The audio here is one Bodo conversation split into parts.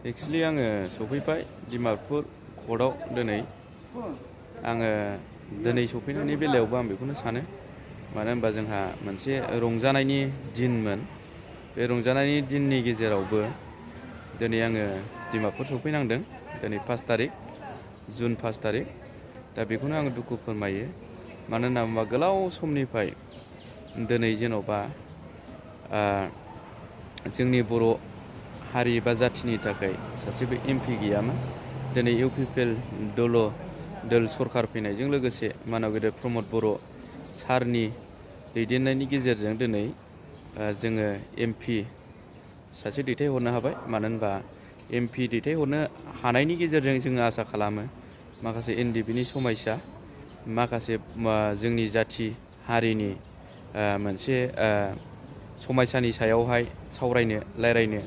एक्सुवेलि आङो सफैबाय डिमापुर कर्टआव दिनै आङो दिनै सफैनायनि बेलायावबो आं बेखौनो सानो मानो होनबा जोंहा मोनसे रंजानायनि दिनमोन बे रंजानायनि दिननि गेजेरावबो दिनै आङो डिमापुर सफैनांदों दिनै 5 तारिख जुन 5 तारिख दा बेखौनो आङो दुखु फोरमायो मानो होनना बुङोबा गोलाव समनिफ्राय दिनै जेन'बा जोंनि बर' हारि बा जाथिनि थाखाय सासेबो एमपि गैयामोन दिनै इउपिपिएल दोल सरखार फैनायजों लोगोसे मानव गेदेर प्रमद बर' सारनि दैदेननायनि गेजेरजों दिनै जोङो एमपि सासे दैथायहरनो हाबाय मानो होनबा एमपि दैथायहरनो हानायनि गेजेरजों जोङो आसा खालामो माखासे एनडिएफबिनि समयसा माखासे जोंनि जाथि हारिनि मोनसे समयसानि सायावहाय सावरायनो रायलायनो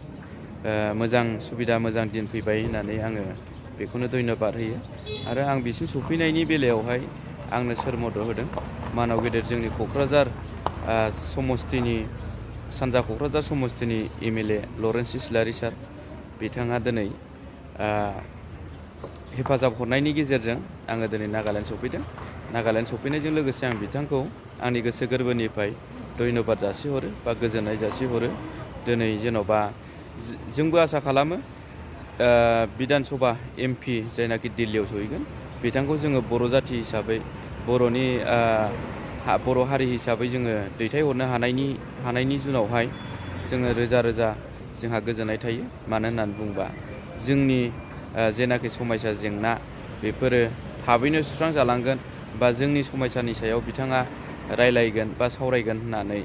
मोजां सुबिदा मोजां दिन फैबाय होननानै आङो बेखौनो धन्यबाद होयो आरो आं बिसिम सफैनायनि बेलायावहाय आंनो सोर मदद होदों मानव गेदेर जोंनि क'क्राझार समस्तिनि सानजा क'क्राझार समस्तिनि एमएलए लरेन्स इस्लारि सार बिथाङा दिनै हेफाजाब हरनायनि गेजेरजों आङो दिनै नागालेण्ड सफैदों नागालेण्ड सफैनायजों लोगोसे आं बिथांखौ आंनि गोसो गोरबोनिफ्राय धन्यबाद जासिहरो बा गोजोननाय जासिहरो दिनै जेन'बा जोंबो आसा खालामो बिधान सभा एमपि जायनाखि दिल्लीयाव सहैगोन बिथांखौ जोङो बर' जाथि हिसाबै बर'नि बर' हारि हिसाबै जोङो दैथायहरनो हानायनि जुनावहाय जोङो रोजा रोजा जोंहा गोजोननाय थायो मानो होननानै बुङोबा जोंनि जेनाखि समयसा जेंना बेफोरो थाबैनो सुस्रांजालांगोन बा जोंनि समयसानि सायाव बिथाङा रायलायगोन बा सावरायगोन होननानै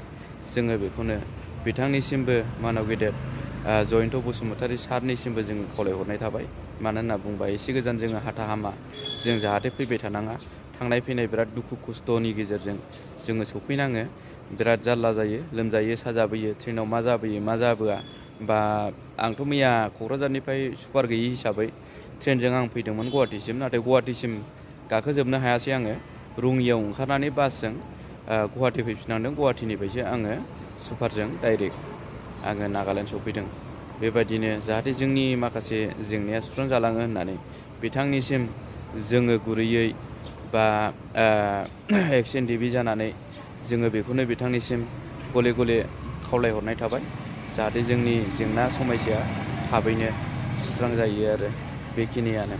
जोङो बेखौनो बिथांनिसिमबो मानव गेदेर जयन्त बसुमतारी सारनिसिमबो जोङो खावलायहरनाय थाबाय मानो होनना बुङोबा एसे गोजान जोङो हाथा हामा जों जाहाथे फैबाय थानाङा थांनाय फैनाय बिराद दुखु खस्थ'नि गेजेरजों जोङो सफैनाङो बिराद जारला जायो लोमजायो साजाबोयो ट्रेनाव मा जाबोयो मा जाबोआ बा आंथ' मैया क'क्राझारनिफ्राय सुपार गैयि हिसाबै ट्रेनजों आं फैदोंमोन गुवाहाटिसिम नाथाय गुवाहाटिसिम गाखोजोबनो हायासै आङो रङियाव ओंखारनानै बासजों गुवाहाटि फैफिननांदों गुवाहाटिनिफ्रायसो आङो सुपारजों डाइरेक्ट आङो नागालेण्ड सफैदों बेबायदिनो जाहाथे जोंनि माखासे जेंनाया सुस्रांजालाङो होननानै बिथांनिसिम जोङो गुरैयै बा एक्स एनडिएफबि जानानै जोङो बेखौनो बिथांनिसिम गले गले खावलायहरनाय थाबाय जाहाथे जोंनि जेंना समयसाया थाबैनो सुस्रांजायो आरो बेखिनियानो